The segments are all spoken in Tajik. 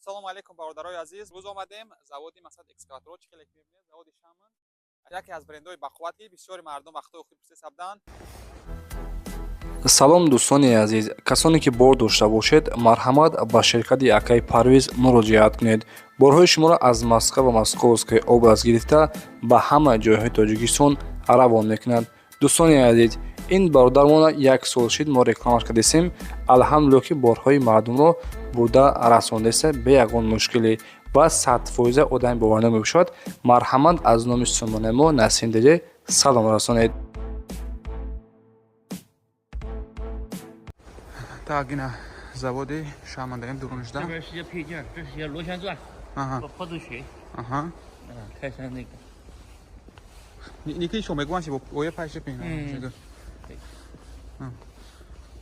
Ассалому алайкум, бародарои азиз. Рӯз омадем заводи, масалан, экскаваторҳо. Чӣ хеле ки мебинед, заводи Шаман яке аз брендҳои бақувват, ки бисёри мардум вақтҳои охир пурсида буданд. Салом, дӯстони азиз! Касоне ки бор дошта бошед, марҳамат, ба ширкати акаи Парвиз муроҷиат кунед. Борҳои шуморо аз Москва ва Московская область гирифта ба ҳама ҷойҳои Тоҷикистон равон мекунад. Дӯстони азиз, ин бародармона як сол шид, мо рекламаш кардесем. Алҳамдулилло, ки борҳои мардумро бурда расондеса бе ягон мушкилӣ ва 100% одами боварнок мебошад. Марҳамат, аз номи сомонаи мо Насим Деҷе салом расонед. Так, ина заводи Шаман дурунишда. 这边是些配件，这是些螺旋钻和坡度锤。嗯，开山那个。你可以说没关系，我也拍视频。这个。嗯。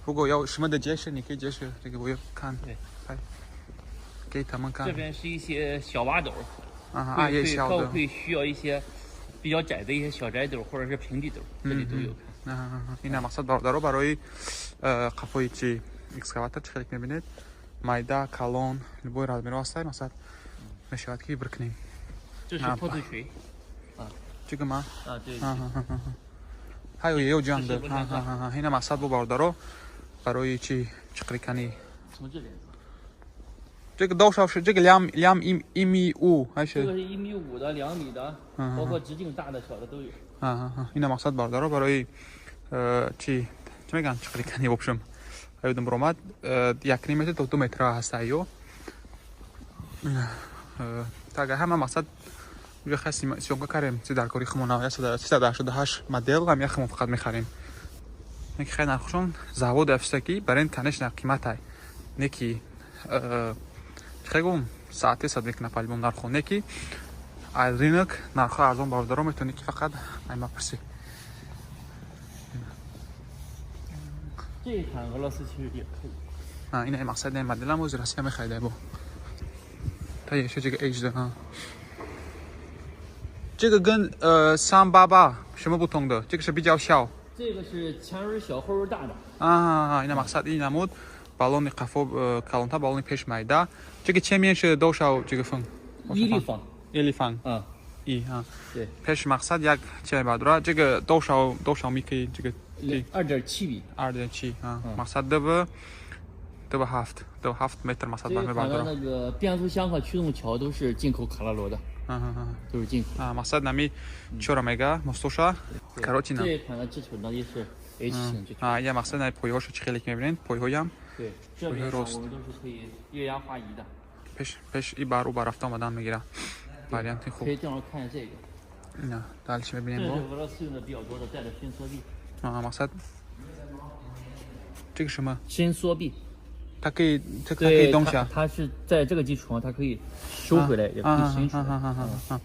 如果要什么的解释，你可以解释，这个我也看。对。拍。给他们看。这边是一些小挖斗。啊，也小的。会需要一些比较窄的一些小窄斗或者是平底斗，这里都有。 Ина мақсад, бародаро, барои қафои чи экскаватор, чӣ хеле мебинед, майда, калон, любой размеро ҳастай, мақсад мешавад ки выбор кунем. 这是坡度锤。这个吗？啊，对。还有也有这样的，ина мақсад бо бародаро барои чи чиқрикани. 从这边。这个多少是这个两1.5还是？这个是1.5米的、2米的，包括直径大的、小的都有。 ина мақсад, бародаро, барои чи чӣ мегӯянд, чиқрикани, в общем, ёдам баромад, 1,5 метр то 2 метра ҳаста ё. Так, ҳама мақсад уже хай съёмка кардем, чи дар кори хумона 388 модел ҳам яхмон фақат мехарем. Неки хай нархшон завод афиста, ки бренд, конечно, қиматай, неки хай гум саате сад мекуна по-любому нархо, неки аз рынок нархо арзон, бародаро, метавонӣ ки фақат айма пурсӣ. 这一款俄罗斯其实也可以。啊，ина мақсад ин моделам ози Россия мехарида бо。它也是这个 H 的啊。这个跟388什么不同的？这个是比较小。这个是前轮小后轮大的。啊，ина мақсад ин намуд баллони қафо калонта, баллони пеш майда. 这个前面是多少这个风？ 1立方。 1立方。嗯。一啊。对。 пеш мақсад як чай бадура. 这个多少多少米可以这个？ 2.7米。 2.7啊，мақсад дв дв ҳафт дв ҳафт метр мақсад мебардора. 那个变速箱和驱动桥都是进口卡拉罗的。都是进口。 啊，мақсад нами чора мега мостоша, короче. 这一款的支腿呢也是 H 型。 啊，я мақсад най пойҳошо чӣ хеле ки мебинед, пойҳоям. 对，这边我们都是可以液压滑移的。 пеш пеш и бар у бар рафта омадан мегира. Варианти хуб. 可以正好看这个。 На, дальше мебинем. 这是俄罗斯用的比较多的，带着伸缩臂。 啊，мақсад这个什么？伸缩臂。它可以，它可以动下。它是在这个基础上，它可以收回来，也可以伸出来。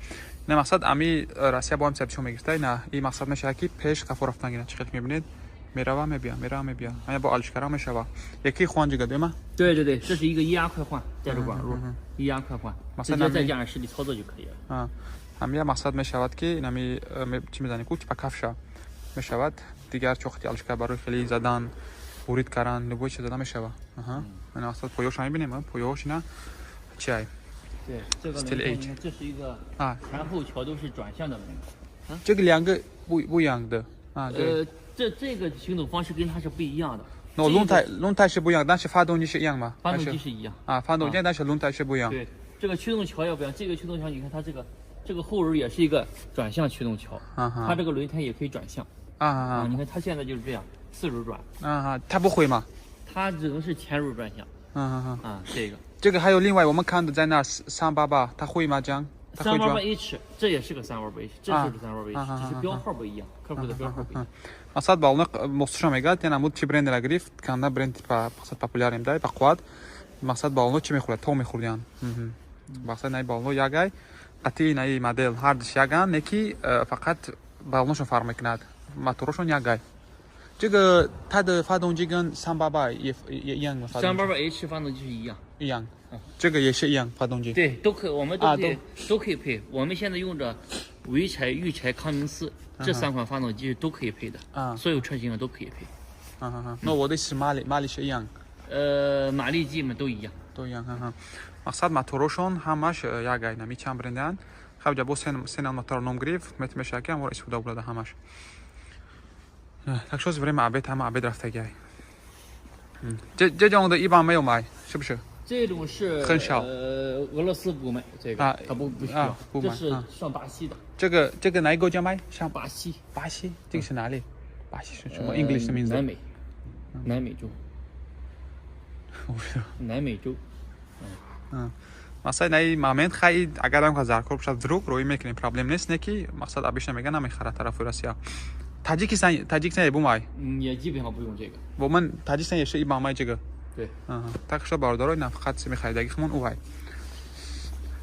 Не, мақсад ами Россия бо ҳам сабчо мегирифта. На, и мақсад мешавад, ки пеш қафо рафтан гира. Чӣ хел мебинед, мерава, мебия, мерава, мебия. Ая бо алишкара мешава. Яки хуанҷига дема? 对对对，这是一个液压快换，带着管路，液压快换，直接在驾驶室里操作就可以了。 Ҳамия мақсад мешавад, ки инами чӣ мезанем ку, типа кафша мешавад, дигар чохти алишкара барои хеле задан, бурид кардан, любой чиз зада мешава. Ина мақсад поёша мебинем, поёш ина чиай? 对，这个 Steel H，这是一个啊，前后桥都是转向的门。这个两个不一样的啊，对。这个行走方式跟它是不一样的。那轮胎是不一样，但是发动机是一样吗？发动机是一样。啊，发动机，但是轮胎是不一样。对，这个驱动桥也不一样。这个驱动桥，你看它这个后轮也是一个转向驱动桥，它这个轮胎也可以转向。啊，你看它现在就是这样，四轮转。啊，它不会吗？它只能是前轮转向。啊，这个。这个还有另外我们看的在那388，它会吗？这 388 H，这也是个388 H，这就是388 H，只是标号不一样，客户的标号不一样。 Мақсад балона мостуша мегӯяд, яна муд чи брендера гирифт, канда бренд мақсад популярен дай бақувват. Мақсад балоно чӣ мехӯрад? То мехӯрдиян. Мақсад наи балоно ягай, қатъи наи модел ҳардиш яган, неки фақат балоношон фарқ мекунад, моторошон ягай. 这个它的发动机跟三八八也一样吗？ 388 H 发动机是一样，一样，这个也是一样发动机。对，都可，我们都可以都可以配。我们现在用着潍柴、玉柴、康明斯这三款发动机都可以配的，所有车型上都可以配。那我的是马力，马力是一样。马力计们都一样，都一样。哈哈。Мақсад моторошон ҳамаш як ай нами чанд бренданд. Хаб ҷа бо се нам мотор ном гирифт, метмеша ки ҳамора истифода бурда ҳамаш. Так что время обед ҳама обед рафтагиай. 这种的一般没有买，是不是？这种是很少。俄罗斯不买这个，他不需要。不买。这是上巴西的。这个哪一个国家买？上巴西。巴西，这个是哪里？巴西是什么 English 的名字？南美，南美洲。我不知道。南美洲。嗯。масалан наи момент хай агар ам заркор бошад вдруг роӣ мекунем, проблем нест, не ки мақсад обычно меган намехарад тарафи Россия. Таджикистан, Таджикистан也不买。也基本上不用这个。我们塔吉斯坦也是一般买这个。对。так что бародаро ина фақат чи мехаридаги хумон уай.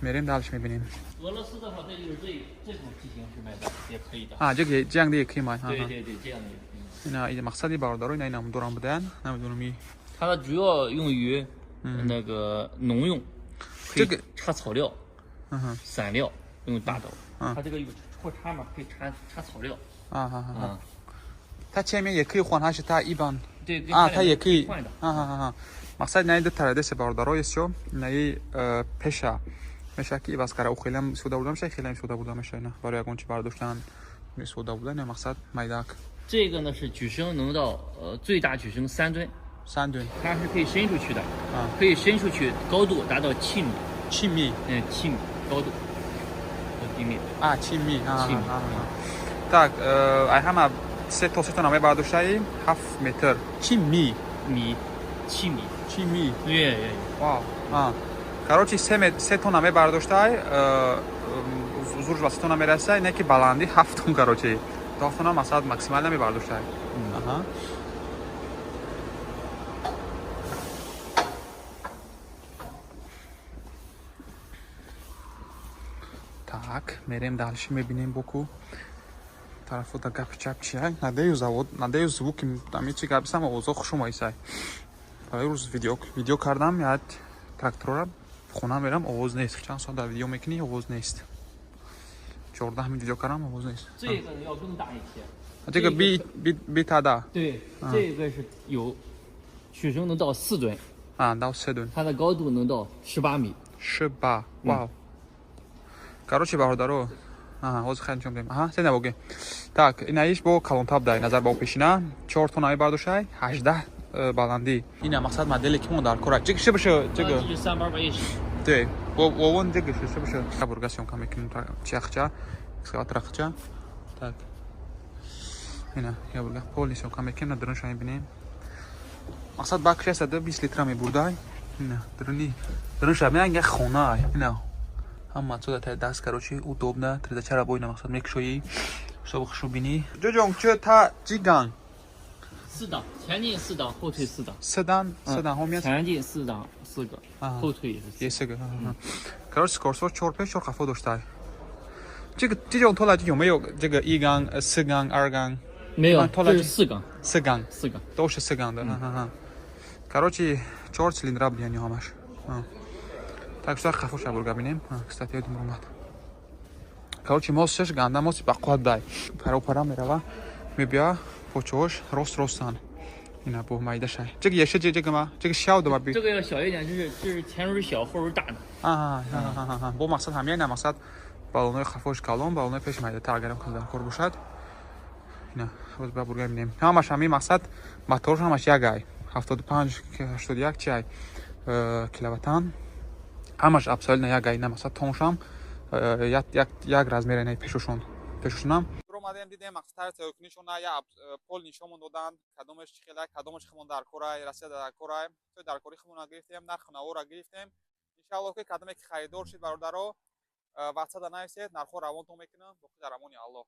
Мерем дальше мебинем. 俄罗斯的话，这就是这种机型是卖的，也可以的。啊，这个这样的也可以买。对对对，这样的也可以。 ина ин мақсади бародаро ина инам дорам будан, намедонам и. 它的主要用于那个农用，这个插草料，散料用大刀。它这个有戳插嘛，可以插插草料。啊。它前面也可以换，还是它一般？对啊，它也可以换的。啊。мақсад инаи ду тарадесе бародаро есчо инаи пеша меша ки иваз кара, хелам истифода бурда меша, хелам истифода бурда меша, ина барои ягон чи бардоштан истифода бурда, ина мақсад майдак. 这个呢是举升能到最大举升3吨。3吨。它是可以伸出去的，可以伸出去，高度达到7米。7米。7米高度。地面。啊，7米啊。7米。 Так, ай ҳама се то се тона мебардоштаи 7 метр. 7 ми. 米，7米。7 ми. 对。 Вау. А. Короче, се тона мебардоштай, зурж ба 3 тона мерасай, не ки баланди 7 тон, короче. То 7 тона масалан максимально мебардоштай. Аҳа. Так, мерем дальше, мебинем боку. Тарафу да гапи чап чия. Надею завод, надею звуки, там чи гапи сам овозо хуш омайсай. Барои рӯз видео кардам, як тракторора хона мерам, овоз нест. Чанд соат дар видео мекунӣ, овоз нест. 14 минут видео кардам, овоз нест. 这个要更大一些。这个比它大。对，这个是有取升能到4吨。啊，到4吨。它的高度能到18米。18，哇！Короче, бародаро, ҳозир хайр нишон медиҳем. Аҳа, се навоги. Так, инаиш бо калонтаб дай назар ба пешина 4 тона мебардошай, 18 баландӣ. Ина мақсад моделе ки мо дар кора. 这个是不是这个？这是3810。对，我问这个是不是？бурга съёмка мекунем чахча, экскаваторахча. Так. Ина, я бурга полный съёмка мекунем, на дурунша мебинем. Мақсад бак 620 литра мебурдай. Ина, дурунша мебинем, як хона, ина. Ҳама цода тай даст, короче, удобно, 34 бой на мақсад мекушоӣ, чтобы хушу бинӣ. 这种这它几档？ 4档，前进4档，后退4档。 4档，4档后面。前进4档，4个，后退也是4个。Короче, скоростьо 4 пеш 4 қафо доштай. 这种拖拉机有没有这个1缸、4缸、2缸？没有，这是4缸。 4缸， 4缸，都是4缸的。Короче, 4 цилиндра бияни ҳамаш. Так что қафо бурга бинем. Кстати, ёдим омад. Короче, мосшаш ганда моси ба қувват дай. Паро пара мерава. Мебия почош рост ростан. Ина бо майда шай. 这个也是这个吗？这个小的吧比。这个要小一点，就是前轮小，后轮大的。 А, бо мақсад ҳамин, мақсад балонои қафош калон, балонои пеш майда. Та агарам дар кор бошад. Ина, боз ба бурга бинем. Ҳамаш ҳамин мақсад моторш ҳамаш як ай. 75 81 чи ай киловаттан. Ҳамаш абсолютно як ай, мақсад тоншам як размер ай пешушон. Пешушонам. Омадем дидем мақсад тайёркунишона я пол нишонмон доданд, кадомаш чӣ хела, кадомаш химон дар корай, Россия дар корай. То дар кори химона гирифтем, нархи навора гирифтем. Иншааллоҳ ки кадоме ки харидор шид бародаро, ватсада нависед, нархҳо равонтон мекунам. Боқӣ дар амони Аллоҳ.